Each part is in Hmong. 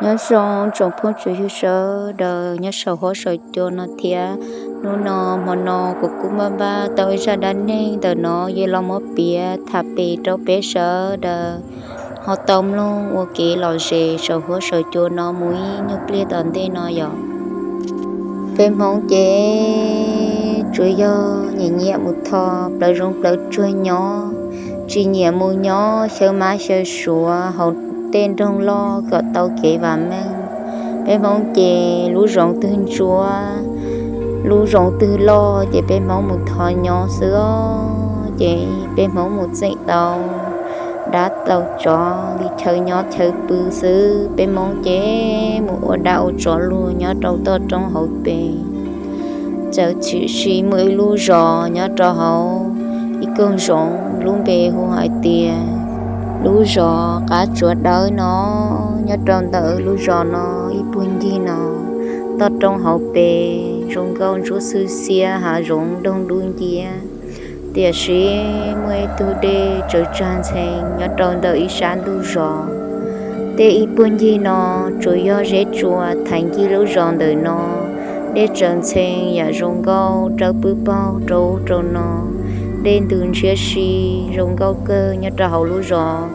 Nyob zoo tsoom phooj tsoom ywg sawv daws nyob saum huab saum cua no thiab. Hnub no hmo no kuv kuj npaj npaj tau ib zaj dab neeg ntawm no yuav los muab piav tham pem rau peb sawv daws ho tau mloog ua kev lom zem saum huab saum cua no mus ib nyuag pliag tom ntej no yom. Peb Hmoob ces tsuas yog nyiam nyiam mus tho plawv zoov plawv tsuag nyob, tsis nyiam mus nyob xyaw mab xyaw suav hauv tej nroog loj kom tau kev vam meej. Peb Hmoob ces lub zoov twg ntsuab, lub zoov twg loj ces peb Hmoob mus tho nyob xwb os. Ces peb Hmoob mus txeem tau dab tau tsov li chaw nyob chaw pw xwb. Peb Hmoob ces mus ua dab ua tsov luag nyob rau toj roob hauv pes. Txawm tshwm sim muaj ib lub zos nyob rau hauv ib koog zoov lub npe hu hais tias lub zos Qab Tsuas Dawb no. Nyob rau ntawm lub zos no ib puag ncig no toj roob hauv pes zoo nkauj ntsuab xwb xiab hav zoov nroog dub nciab. Tiam sis muaj ib tug dej tsaws tsag ntxhee nyob rau ntawm ib sab ntug zos. Tej ib puag ncig no tsuas yog zeb tsua thaiv ncig lub zos ntawm no. Dej tsaws ntxhee yam zoo nkauj dawb pwb paug rau ub rau no. Dej ntws ntshiab si zoo nkauj kawg nyob rau hauv lub zos.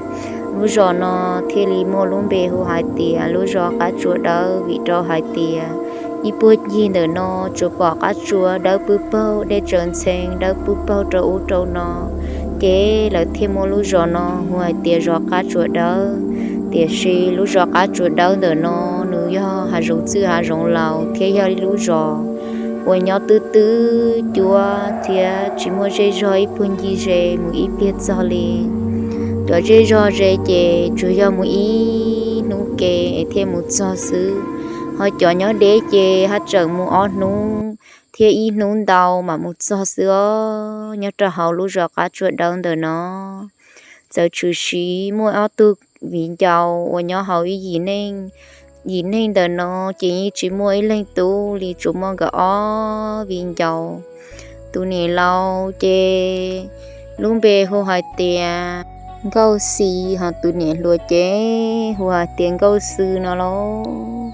Lub zos no thiaj li muaj lub npe hu hais tias lub zos Qab Tsuas Dawb vim rau hais tias ib puag ncig ntawm no tsuas pom qab tsuas dawb pwb paug, dej tsaws ntxhee dawb pwb paug rau ub rau no, ces lawv thiaj muab lub zos no hu hais tias zos Qab Tsuas Dawb. Tiam sis lub zos Qab Tsuas Dawb ntawm no nws yog hav zoov txwj hav zoov laus thiab yog ib lub zos uas nyob twb twb cuab thiab tsis muaj zej zog ib puag ncig ze mus ib pliag txog li. Cov zej zog ze ces tsuas yog mus ib hnub ke es thiaj mus txog xwb, ho cov nyob deb ces haj tseem mus ob hnub thiab ib hnub ntau mam mus txog xwb os. Nyob rau hauv lub zos Qab Tsuas Dawb ntawm no txawm tshwm sim muaj ob tug viv ncaus uas nyob hauv ib yim neej. Yim neeg ntawm no ces yeej tsis muaj ib leeg tub li, tsuas muaj nkawd ob viv ncaus. Tus niam laus ces lub npe hu hais tias Nkauj Xis, ho tus niam hluas ces hu hais tias Nkauj Xwb no lauj.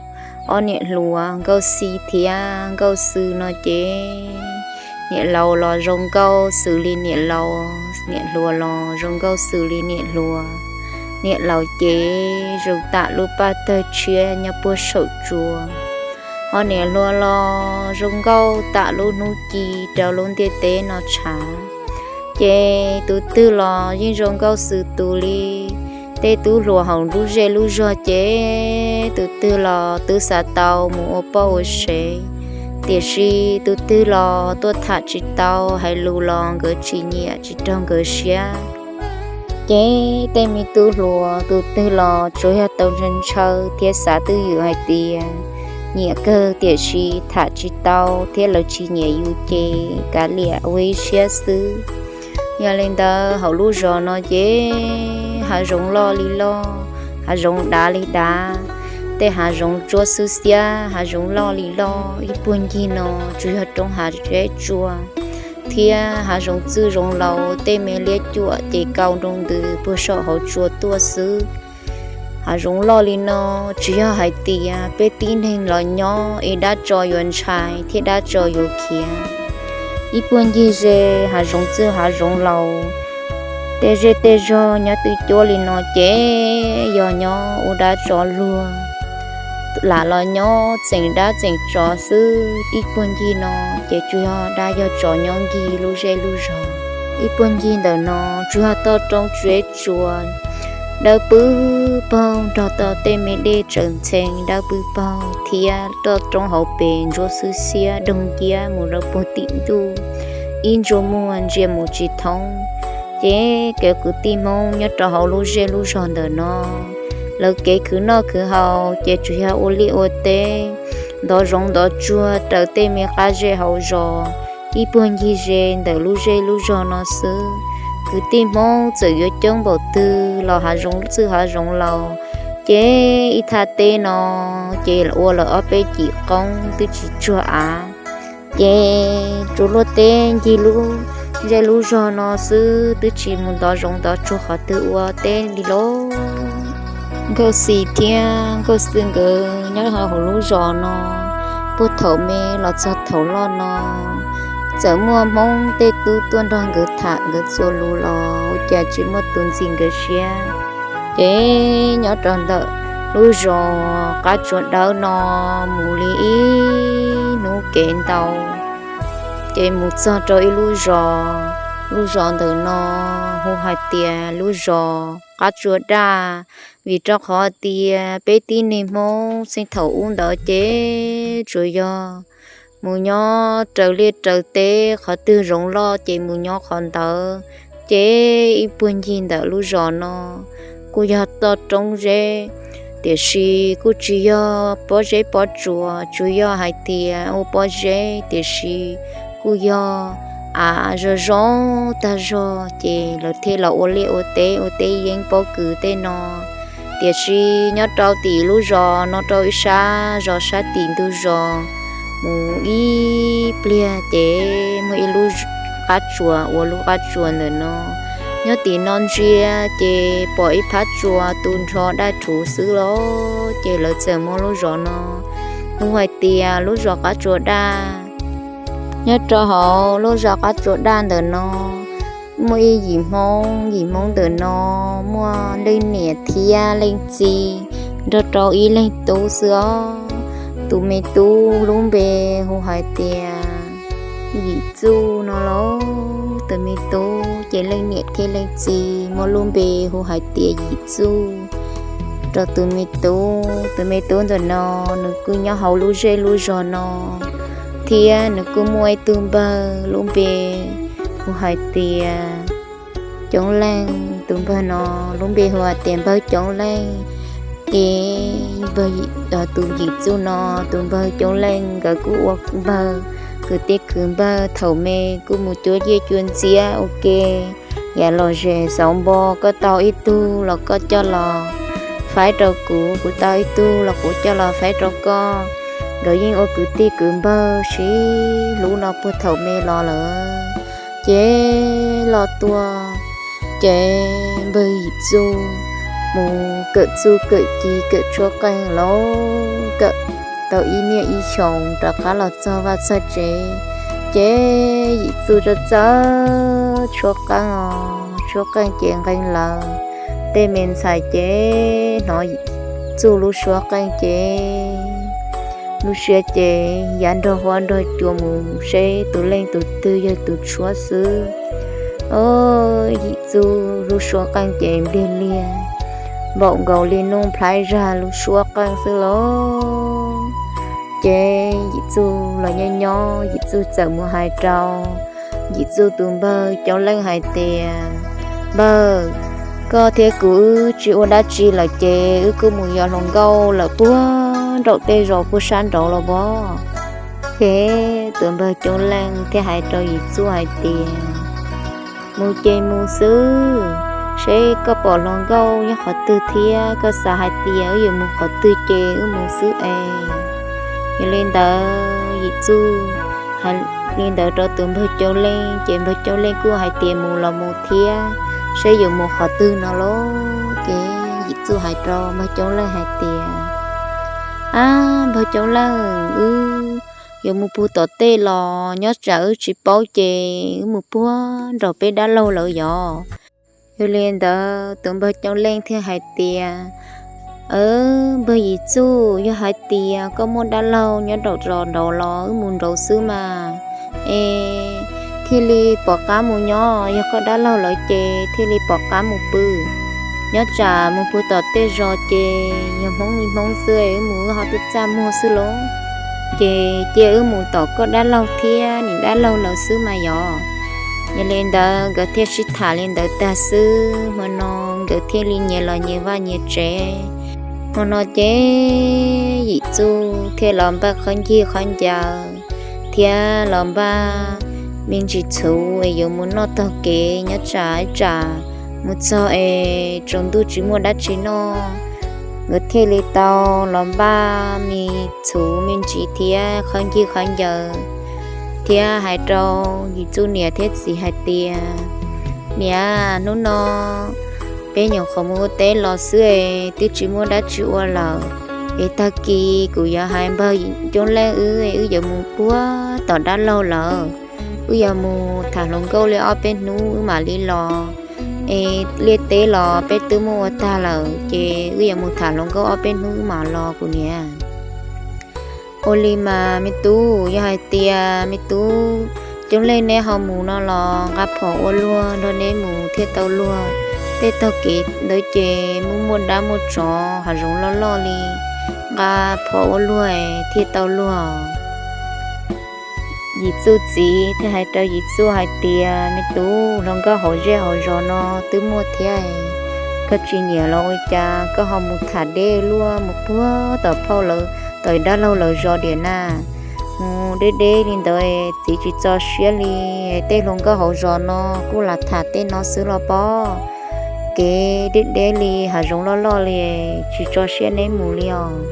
Ob niam hluas Nkauj Xis thiab Nkauj Xwb no ces niam laus los zoo nkauj xws li niam laus, niam hluas los zoo nkauj xws li niam hluas. Niam laus ces zoo tam lub paj tawg tshiab nyob puag saum tsua, ho niam hluas los zoo nkauj tam lub hnub ci rau lub ntiaj teb no tshav. Ces tus twg los yeej zoo nkauj xws tus li. Tej tub hluas hauv lub zej lub zog ces tus twg los twb xav tau mus ua poj ua sev, tiam sis tus twg los tuaj tham tsis tau, hais lus los nkawd tsis nyiam tsis raug nkawd siab. Ces tej me tub hluas tus twg los tsuas yog tau ntshaw ntshaw thiab xav twj ywm hais tias nyiam kawg tiam sis tham tsis tau thiab lawv tsis nyiam yus ces kav liam ua ib siab xwb. Yog li ntawd hauv lub zos no ces hav zoov loj li loj, hav zoov dav li dav, tej hav zoov ntsuab xwb xiab, hav zoov loj li loj, ib puag ncig no tsuas yog roob hav zeb tsua thiab hav zoov txwj zoov laus, tej me liab cuam ces kaus nroo ntws puag saum hauv tsua tuaj xwb. Hav zoov loj li no, tsis yog hais tias peb tib neeg los nyob es dab tsov yuav ntshai thiab dab tsov yuav khiav. Ib puag ncig ze hav zoov txwj hav zoov laus, tej zej tej zog nyob twb cuab li no ces yog nyob ua dab tsov luag. Lam los nyob txeem dab txeem tsov xwb, ib puag ncig no ces tsuas yog dab yog tsov nyob nkig lub zej lub zog. Ib puag ncig ntawm no tsuas yog toj roob tsuab tsua dawb pwb paug nrog tau tej me dej tsaws ntxhee dawb pwb paug thiab toj roob hauv pes ntsuab xwb xiab doog nciab mus rau puag tim ntuj, ib ntsua muag ntsia mus tsis thoob. Ces kev kwv tij Hmoob nyob rau hauv lub zej lub zog ntawm no, lawv kev khwv noj khwv haus ces tsuas yog ua liaj ua teb, ntov zoov ntov tsuag raws tej me qab zej hauv zos, ib puag ncig ze ntawm lub zej lub zog no xwb. Kwv tij Hmoob txawm yuav coob npaum twg los hav zoov txwj hav zoov laus, ces ib thaj teb no ces ua lawm ob peb cim qoob twb tsis tsuag av. Ces tsuas luaj teb ncig lub zej lub zog no xwb, twb tsis mus ntov zoov ntov tsuag qhov twg ua teb li lauj. Nkauj Xis thiab Nkauj Xwm nkawd nyob hauv lub zos no, puag thaum me los txog thaum loj no, txawm muaj Hmoob tej tub tuaj nrog nkawd tham nkawd txuas lus los ua cas tsis muaj tus ntxim nkawd siab. Ces nyob rau ntawm lub zos Qab Tsua Dawb no mus li ib hnub kev ntau, ces mus txog rau ib lub zos. Lub zos ntawm no hu hais tias lub zos Qab Tsua Daj, vim rau qhov tias peb tib neeg Hmoob txheej thaum ub ntawd ces tsuas yog mus nyob raws liaj raws teb, qhov twg zoov loj ces mus nyob qhov ntawd. Ces ib puag ncig ntawm lub zos no kuj yog toj roob zeb, tiam sis kuj tsis yog pob zeb pob tsuas, tsuas yog hais tias ua pob zeb, tiam sis kuj yog av zoo zoo tag zog, ces lawv thiaj los ua liaj ua teb, ua teb yeeb pob kws tej no. Tiam sis nyob rau tim lub zos no rau ib sab zos sab tim ntug zos mus ib pliag ces muaj ib lub qab tsuas, ua lub qab tsuas ntawm no. Nyob tim no ntsia ces pom ib phab tsua tu nrho daj rhuv xwb los, ces lawv txawm muab lub zos no hu hais tias lub zos Qab Tsua Daj. Nyob rau hauv lub zos Qab Tsua Daj ntawm no muaj ib yim Hmoob, yim Hmoob ntawm no muaj leej niam thiab leej txiv nrog rau ib leeg tub xwb os. Tus me tub lub npe hu hais tias Yim Txuj no lauj. Tus me tub ces leej niam thiab leej txiv muab lub npe hu hais tias Yim Txuj rau tus me tub. Tus me tub ntawm no nws kuj nyob hauv lub zej lub zos no, thiab nws kuj muaj ib tug npawg lub npe hu hais tias Coob Leej. Tus npawg no lub npe hu hais tias npawg Coob Leej. Ces npawg, tus Yim Txuj no, tus npawg Coob Leej nkawd kuj ua npawg, kwv tij kwv npawg thaum me kuj mus cuab ciaj cuab ntxiab ua ke. Yav lom zem xauv npo, koj tau ib tug los koj coj los faib rau kuv, kuv tau ib tug los kuv coj los faib rau koj. Nkawd yeej ua kwv tij kwv npawg sib hlub no puag thaum me los lawm. Ces los tuaj, ces npawg Yim Txuj mus kawm txuj kawm ci kawm tshuab qeej lauj, kawm tau ib niaj ib xyoos rov qab los txog vaj txog tsev. Ces Yim Txuj txawj txawj tshuab qeej os, tshuab qeej ces nqee lawm. Tej me ntxhais ces hnov Yim Txuj lub suab qeej ces lub siab ces ya nrog huab nrog cua mus seb tus leej tus twg yog tus tshuab xwb. Os, Yim Txuj lub suab qeej ces npliag liag, npaum nkaus li nuj nplhaib zag lub suab qeej xwb lauj. Ces Yim Txuj los nyob nyob, Yim Txuj txawm mus hais rau Yim Txuj tus npawg Coob Leej hais tias, Npawg, koj thiab kuv wb tsis ua dab tsi lawm ces wb kuj mus yos hluas nkauj lawm puag nraum tej zos puag sab nraud los pob. Ces tus npawg Coob Leej thiaj hais rau Yim Txuj hais tias, Mus ces mus xwb, seb koj pom hluas nkauj nyob qhov twg thiab koj xav hais tias wb yuav mus qhov twg ces wb mus xwb es. Yog li ntawd Yim Txuj hais li ntawd rau tus npawg Coob Leej ces npawg Coob Leej kuj hais tias mus los mus thiab, seb yuav mus qhov twg no lauj. Ces Yim Txuj hais rau npawg Coob Leej hais tias, Ab, npawg Coob Leej, wb yuav mus puag tom tej los nyob tsam wb tsis paub ces wb mus puag nraum peb dab laug lawv yos. Yog li ntawd tus npawg Coob Leej thiaj hais tias, Aw, npawg Yim Txuj, yog hais tias koj muaj dab laug nyob nraum zos nraud los wb mus nraud xwb mas, es thiaj li pom qab mus nyob. Yog koj dab laug lawv ces thiaj li pom qab mus pw. Nyob tsam mus puag tom tej zos ces yog Hmoob li Hmoob xwb, wb mus wb ho tuaj txaj muag xwb lauj. Ces cia wb mus tom koj dab laug thiab niam dab laug lawv xwb mas yog. Yog li ntawd nkawd thiaj sib tham li ntawd tag xwb, hmo no nkawd thiaj li nyias los nyias vaj nyias tsev. Hmo no ces Yim Txuj thiaj los npaj qhov ncig qhov ncaws thiab los npaj me ntsis txhuv es yuav mus noj taug kev nyob tsam ib tsam mus txog es tsaus ntuj tsis muaj dab tsi noj. Nkawd thiaj li tau los npaj me txhuv me ntsis thiab qhov ncig qhov ncaws thiab hais rau Yim Txuj niam thiab txiv hais tias, Niam, hnub no peb nyuam qhuav mus ua teb los xwb es twb tsis muaj dab tsi ua lawm. Es tag kis kuv yuav hais npawg Coob Leej wb, wb yuav mus puag tom dab laug lawm. Wb yuav mus tham hluas nkauj li ob peb hnub wb mam li los. Es liaj teb los peb twb muab ua tag lawm, ces wb yuav mus tham hluas nkauj ob peb hnub wb mam los kuv niam. Ua li mas me tub, yog hais tias me tub Coob Leej neb ho mus no los nqa phom ua luag nrog neb mus thiaj tau luag. Tej tog kev ntawd ces muaj muaj dab muaj tsov hav zoov loj loj li, nqa phom ua luag thiaj tau luag. Yim Txuj txiv thiaj hais rau Yim Txuj hais tias, me tub, hluas nkauj hauv zej hauv zos no twb muaj thiab, koj tsis nyiam los ua cas koj ho mus tham deb luaj mus puag tom phauj lawv, tom dab laug lawv zos diam na. Mus deb deb li ntawd txiv tsis txo siab li. Tej hluas nkauj hauv zos no kuj lam tham tej no xwb los pob. Kev deb deb li hav zoov loj loj li, tsis tso siab neb mus li os.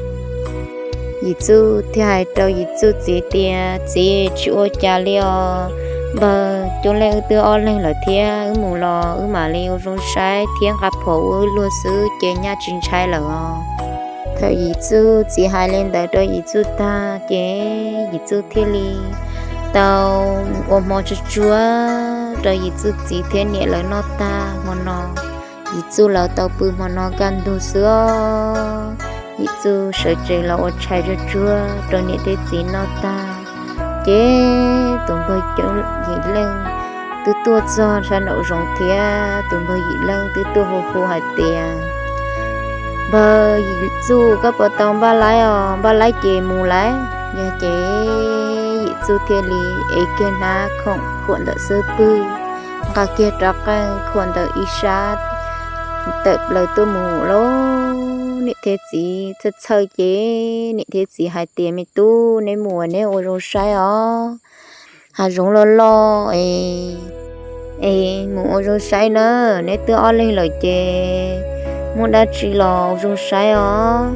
Yim Txuj thiaj hais rau Yim Txuj txiv tias, txiv, tsis ua cas li os. Npawg Coob Leej wb twb ob leeg lawm thiab, wb mus los wb mam li ua zoo saib thiab nqa phom ua wb luag xwb ces nyaj tsis ntshai lawm os. Thaum Yim Txuj txiv hais li ntawd rau Yim Txuj tag ces Yim Txuj thiaj li tau ua hmo tsuag tsuag rau Yim Txuj txiv thiab niam lawv noj tag hmo no. Yim Txuj lawv tau pw hmo no kaj ntug xwb os. Yim Txuj sawv tsees los ua tshais tsuag tsuag rau niam thiab txiv noj tag, ces tus npawg Yim Leej twb tuaj txog sab nraum zoov thiab. Tus npawg Yim Leej twb tuaj hu hu hais tias, npawg Yim Txuj, koj puas tau npaj laib os? Npaj laib ces mus lauj. Yog ces Yim Txuj thiaj li ev kiag hnab khoom khuam ntawm xub pwg, nqa kiag rov qeej khuam ntawm ib sab, tawm plaws tuaj mus lauj. Niam thiab txiv txhawj txhawj ces niam thiab txiv hais tias, me tub, neb mus neb ua zoo saib os, hav zoov loj loj es, es mus ua zoo saib na, neb twb ob leeg lawm ces muaj dab tsi los ua zoo saib os.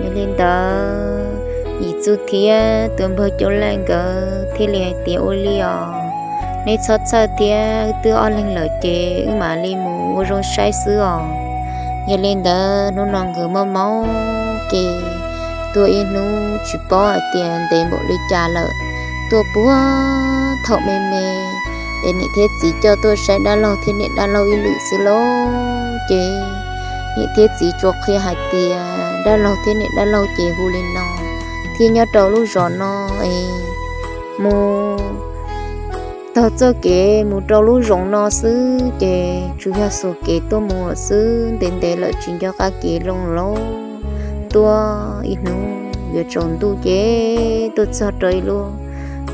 Yog li ntawd Yim Txuj thiab tus npawg Coob Leej nkawd thiaj li hais tias, ua li os, neb txhob txhawj thiab, wb twb ob leeg lawm ces wb mam li mus ua zoo saib xwb os. Yog li ntawd hnub no nkawd mob mob kev tuaj ib hnub tsis paub hais tias ntev npaum li cas lawm, tuaj puag thaum me me, es niam thiab txiv coj tuaj saib dab laug thiab niam dab laug ib lwm xwb lauj. Ces niam thiab txiv tsuas qhia hais tias dab laug thiab niam dab laug ces hu li no, thiab nyob rau lub zos no es mus tog txoj kev mus rau lub zoov no xwb ces tsuas yog xuas kev tuaj mus xwb, ntev ntev lawm tsis nco qab kev lawm lauj. Tuaj ib hnub yuav tsaus ntuj ces tuaj txog rau ib lub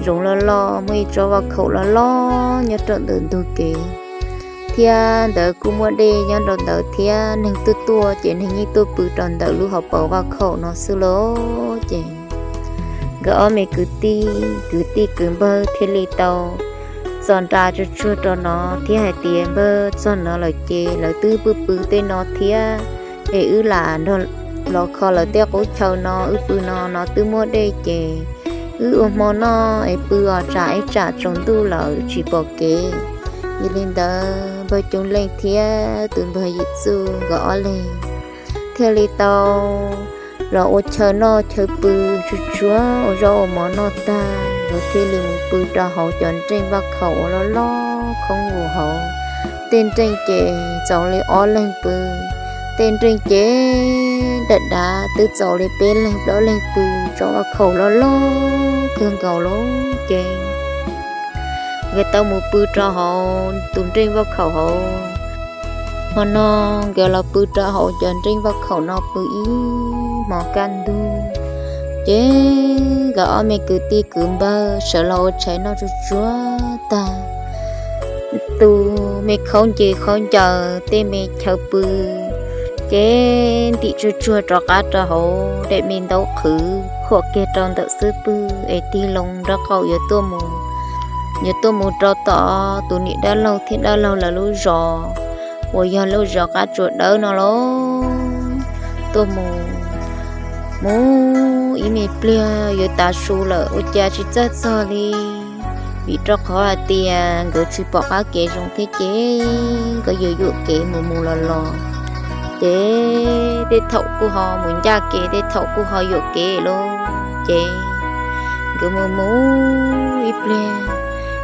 zoov loj loj muaj ib tsob vaj khaum loj loj nyob rau ntawm ntug kev, thiab ntawd kuj muaj dej nyob rau ntawd thiab. Neeg tuaj tuaj ces neeg yeej tuaj pw rau ntawm lub hauv paus vaj khaum no xwb lauj. Ces nkawd ob me kwv tij, kwv tij kwv npawg thiaj li tau txo nra tsuag tsuag rau no thiab hais tias, npawg, txog no lawm ces lawv twb pw pw tej no thiab, es wb lam nrog los kho lawv tej qub chaw no, wb pw no no twb muaj dej ces wb ua hmo noj es pw os, tsam ib tsam tsaus ntuj lawm tsis pom kev. Yog li ntawd npawg Coob Leej thiab tus npawg Yim Txuj nkawd ob leeg thiaj li tau los ua chaw noj chaw pw tsuag tsuag, ua zaub ua mov noj tag nkawd thiaj li mus pw rau hauv cov nreej vaj khaum uas loj loj khoob vus hauv. Tej nreej ces txaus li ob leeg pw, tej nreej ces dav dav twb txaus li peb leeg plaub leeg pw, tsob vaj khaum loj loj kawg nkaus lauj. Ces nkawd tau mus pw rau hauv tus nreej vaj khaum hauv. Hmo no nkawd los pw rau hauv cov nreej vaj khaum no pw ib hmo kaj ntug. Ces nkawd ob me kwv tij kwv npawg sawv los ua tshais noj tsuag tsuag tag, tus me khaub nce khaub ncaws tej me chaw pw, ces ntim tsuag tsuag rov qab rau hauv daim me ntaub qhwv khuam kiag rau ntawm xub pwg es tig loo nraub qaum yuav tuaj mus, yuav tuaj mus rau tom tus niam dab laug thiab dab laug lawv lub zos uas yog lub zos Qab Tsuas Dawb no lauj. Tuaj mus, mus ib me pliag yuav tav su lawm ua cas tsis txawj txog li. Vim rau qhov hais tias nkawd tsis pom qab kev zoo thiab ces nkawd yuam yuam kev mus mus los los, ces tej thaum kuj ho mus ncaj kev, tej thaum kuj ho yuam kev lauj. Ces nkawd mus mus ib pliag,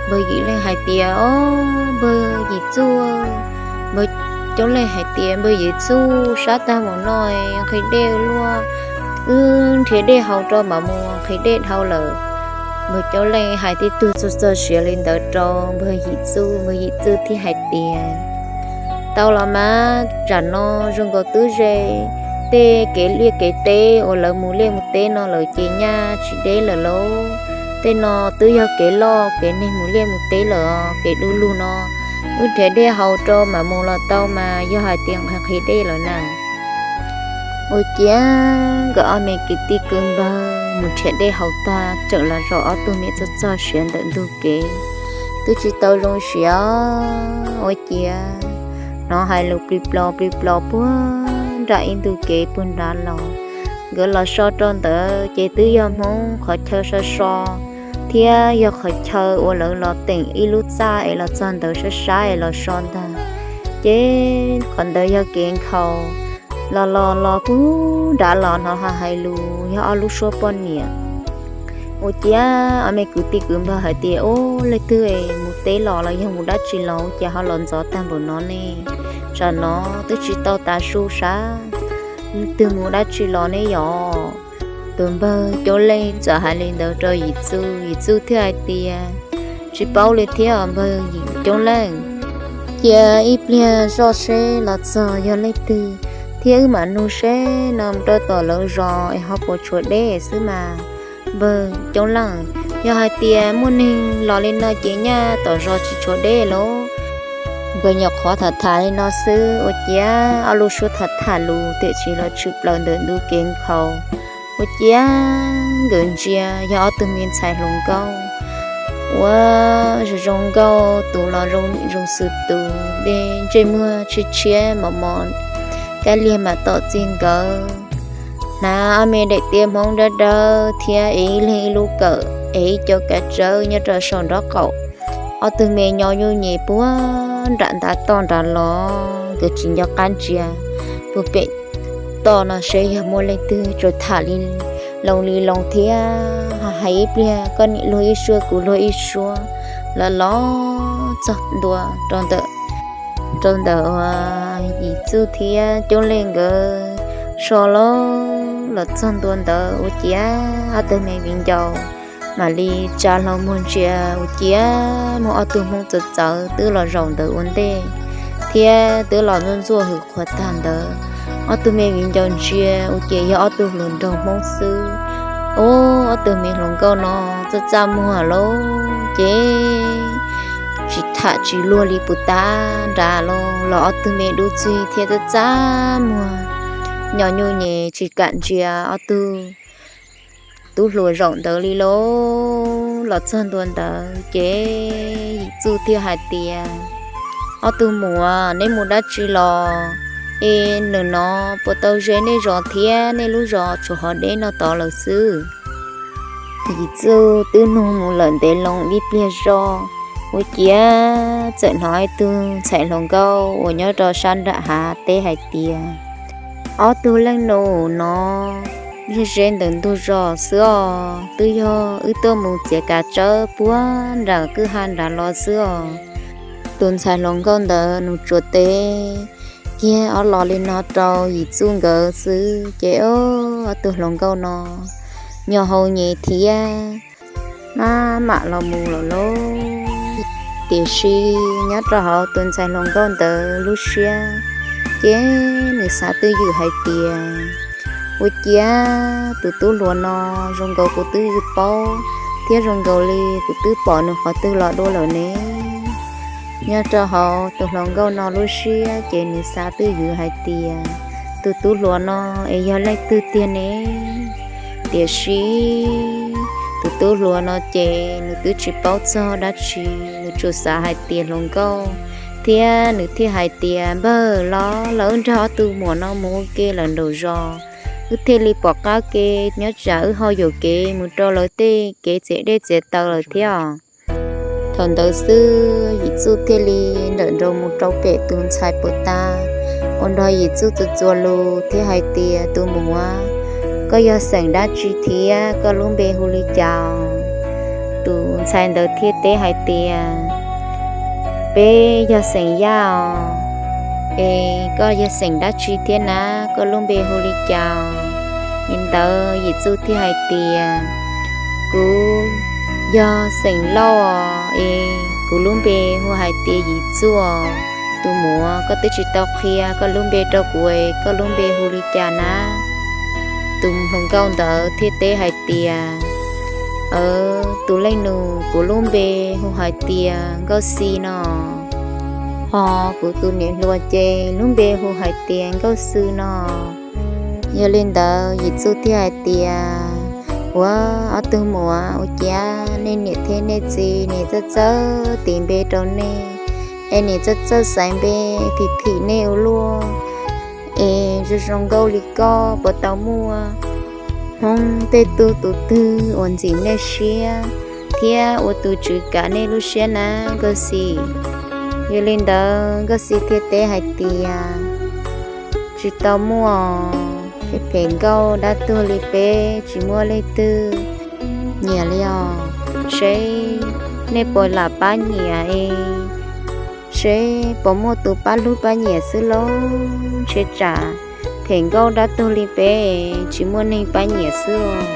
npawg Yim Leej hais tias, Ob, npawg Yim Txuj, npawg Coob Leej hais tias, Npawg Yim Txuj, sab tag mus no nqhis dej luaj, wb nrhiav dej haus rau mam mus nqhis dej dhau lawm. Npawg Coob Leej hais tib tug txog txog siav li ntawd rau npawg Yim Txuj, npawg Yim Txuj thiaj hais tias, Tau los mas, tsam no zoo nkaus twb ze tej kev liaj kev teb uas lawv mus liaj mus teb no lawm ces nyaj tsis deb lawm lauj. Tej no twb yog kev loj kev neeg mus liaj mus teb lawm, kev du lug no wb nrhiav dej haus rau mam mus los tau mas, yog hais tias nqhis nqhis dej lawm na. Ua ciav nkawd ob me kwv tij kwv npawg mus nrhiav dej haus tag tseem los zaum ob tug me txog txog siav ntawm ntug kev, twb tsis tau zoo siav. Ua ciav hnov hais lus plig plos plig plos puag nram ib ntug kev puag nrad los. Nkawd los so rau ntawd ces twb yog Hmoob qhov chaw so so, thiab yog qhov chaw uas lawv los teem ib lub txaj es los txog ntawd sab sab es los so ntag. Ces qhov ntawd yog kev nkhaus, los los los puag nrad los hnov hais lus yog ob lub suab poj niam. Ua ciav ob me kwv tij kwv npawg hais tias, Ub, leej twg mus teb los los yog mus dab tsi los ua cas ho los ntxov tag npaum no ne? Tsam no twb tsis tau tav su sav, leej twg mus dab tsi los ne yom? Tus npawg Coob Leej txawm hais li ntawd rau Yim Txuj, Yim Txuj thiaj hais tias, Tsis paub li thiab os npawg Coob Leej. Cia ib pliag zoj seb los txog yog leej twg thiab wb mam nug seb no mus rau tom lawv zos es ho puas tshuav deb xwb mas. Npawg Coob Leej, yog hais tias muaj neeg los li no ces nyaj tom zos tsis tshuav deb lauj. Nkawd nyuam qhuav tham tham li no xwb ua ciav ob lub suab tham tham lus tiam sis los tshwm plaws ntawm ntug kev nkhaus. Ua ciav nkawd ntsia yog ob tug me ntxhais hluas nkauj, ua zoo zoo nkauj, tus los zoo xwm tus, dej ntsej muag tshiab tshiab mos mos, kab liag mas tom txij nkawd. Hnav ob me daim tiab Hmoob dawb dawb thiab es ib leeg ib lub kawm es ib co kav tsawb nyob rau saum nraub qaum. Ob tug me nyo nyuj nyem puag nram ntav toj nrad los, nkawd tsis nco qab ntsia puag pem toj no seb yog muaj leej twg, tsuas tham li loo li loo thiab hais ib pliag koj niam luag ib suab kuv luag ib suab, los los txog ntua rau ntawm, rau ntawm Yim Txuj thiab Coob Leej nkawd so los, los txog ntua ntawd ua ciav ob tug me viv ncaus mam li tsa hlo muag ntsia ua ciav muaj ob tug Hmoob txawv txawv twb los zaum ntawd ua ntej thiab twb los ntxuaj ntxuaj hwm qhuav tag ntawd. Ob tug me viv ncaus ntsia ua ciav yog ob tug hluas nraug Hmoob xwb. Ub, ob tug me hluas nkauj no txaj txaj muag lauj, ces tsis tham tsis luag li puas tab nrad los, los ob tug me dub txig thiab txaj txaj muag, nyo nyuj nyem tsis kam ntsia ob tug tub hluas zaum ntawd li lauj. Los txog ntua ntawd ces Yim Txuj thiaj hais tias, Ob tug muam, neb mus dab tsi los? Es nws no puas tau ze nej zos thiab nej lub zos tshuav hov deb no tod lawm xwb? Yim Txuj twb nug mus lawm ntev loo ib pliag zog, ua ciav txawm hnov ib tug ntxhais hluas nkauj uas nyob rau sab nram hav teb hais tias, Ob tug leej nus no yog ze ntawm ntug zos xwb os, twb yog wb tuaj mus txiav kav tsawb puag nram kwj ha nrad los xwb os. Tus ntxhais hluas nkauj ntawd nws tsuas teb kiag ob los li no rau Yim Txuj nkawd xwb ces ob tug hluas nkauj no nyo hau nyem thiab maj mam los mus lawm lauj. Tiam sis nyob rau hauv tus ntxhais hluas nkauj ntawd lub siab ces nws xav twj ywm hais tias, Ua ciav tus tub hluas no zoo nkaus kuv twb paub thiab zoo nkaus li kuv twb pom nws qhov twg los dua lawm ne. Nyob rau hauv tus hluas nkauj no lub siab ces nws xav twj ywm hais tias, Tus tub hluas no es yog leej twg tiag ne? Tiam sis tus tub hluas no ces nws twb tsis paub txog dab tsi, nws tsuas xav hais tias hluas nkauj thiab nws thiaj hais tias, Npawg, los los wb nrog ob tug muam no mus ua ke lawm nraum zos, wb thiaj li pom qab ke, nyob tsam wb ho yuam kev mus rau lawv tej kev txiav dej txiav taws lawm thiab os. Thaum ntawd xwb Yim Txuj thiaj li ntawm nrau mus rau pem tus ntxhais puas tas uas nrog Yim Txuj txuas txuas lus thiab hais tias, Tus muam, koj yog xeem dab tsi thiab koj lub npe hu li cas? Tus ntxhais ntawd thiaj teb hais tias, Peb yog xeem Yaj os. Es koj yog xeem dab tsi thiab na, koj lub npe hu li cas? Li ntawd Yim Txuj thiaj hais tias, Kuv yog xeem Lauj os, es kuv lub npe hu hais tias Yim Txuj. Tus muam, koj twb tsis tau qhia koj lub npe rau kuv, koj lub npe hu li cas na? Tus hluas nkauj ntawd thiaj teb hais tias, Aws, tus leej nus, kuv lub npe hu hais tias Nkauj Xis no, ho kuv tus niam hluas ces lub npe hu hais tias Nkauj Xwm no. Yog li ntawd Yim Txuj thiaj hais tias, Ua, ob tug muam, ua cas nej niam thiab nej txiv nim txawj txawj tis npe rau nej, es nim txawj txawj xaiv npe phim phim nej ua luaj, es zoo zoo nkauj li koj puas tau muaj Hmoob tej tug tus twg uas ntxim nej siab thiab ua tus tswv kav nej lub siab na, Nkauj Xis? Yog li ntawd Nkauj Xis thiaj teb hais tias, Tsis tau muaj, phem phem nkauj dab tuag li peb tsis muaj leej twg nyiam li os. Seb nej puas lam pab nyiam es, seb puas muaj tus pab hlub pab nyiam xwb lauj. Ntshe tsam phem nkauj dab tuag li peb tsis muaj neeg pab nyiam xwb os.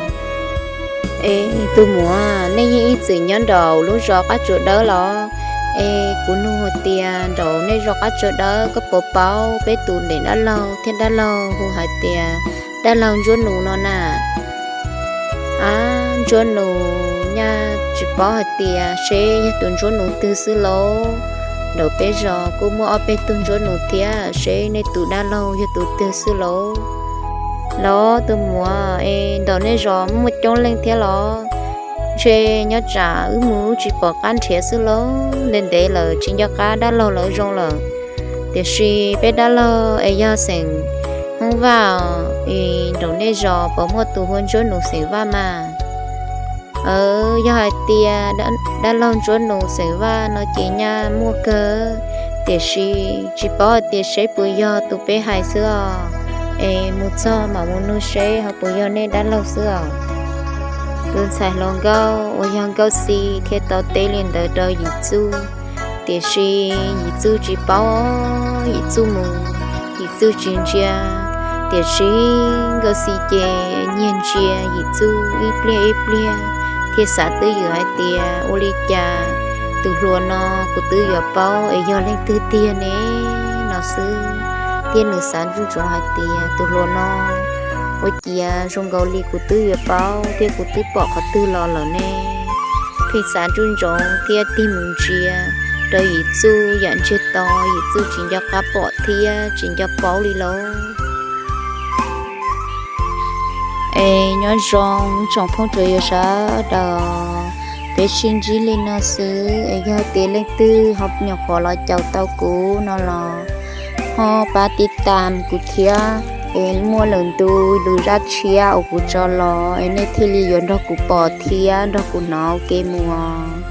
Es tus muam, nej yeej ib txwm nyob nraum lub zos Qab Tsua Dawb los? Es kuv nug hais tias nraum nej zos Qab Tsua Dawb koj puas paub peb tus ntim dab laug thiab, dab laug hu hais tias dab laug Ntsuab Nus no na? Ab, Ntsuab Nus, nyaj tsis paub hais tias seb yog tus Ntsuab Nus twg xwb lauj. Nraum peb zos kuj muaj ob peb tug Ntsuab Nus thiab, seb nej tus dab laug yog tus twg xwb lauj. Los tus muam, es nraum nej zos muaj coob leej thiab los? Ntshe nyob tsam wb mus wb tsis pom qab nrhiav xwb lauj. Ntev ntev lawm tsis nco qab dab laug lawv zoo lawm. Tiam sis peb dab laug es yog xeem Hmoob Vaj, es nraum nej zos puas muaj tus hu ua Ntsuab Nus xeem Vaj mas? Aws, yog hais tias dab laug Ntsuab Nus xeem Vaj no ces nyaj muaj kawg, tiam sis tsis paub hais tias seb puas yog tus peb hais xwb os. Es mus txog mam mus nug seb ho puas yog nej dab laug xwb os. Tus ntxhais hluas nkauj uas yog Nkauj Xis thiaj tau teb li ntawd rau Yim Txuj, tiam sis Yim Txuj tsis paub. Yim Txuj mus, Yim Txuj tsis ntsia, tiam sis Nkauj Xis ces nyiag ntsia Yim Txuj ib pliag ib pliag, thiaj xav twj ywm hais tias ua li cas tus hluas no kuv twb yuav paub es yog leej twg tiag ne no xwb. Thiab nws xav ntsoov ntsoov hais tias tus hluas no ua ciav zoo nkaus li kuv twb yuav paub thiab kuv twb pom qhov twg los lawm ne. Pheej xav ntsoov ntsoov thiab tig mus ntsia rau Yim Txuj yam ntsiag to, Yim Txuj tsis nco qab pom thiab tsis nco paub li lauj. Es nyob zoo tsoom phooj ywg sawv daws, peb sib ntsib li no xwb es yog tias leej twg ho nyuam qhuav los caum tau kuv no los ho pab tiv tam kuv thiab, es muaj lwm ntu lwm zaj tshiab uas kuv tso los es nej thiaj li yuav nrog kuv pom thiab nrog kuv hnov ua ke mus.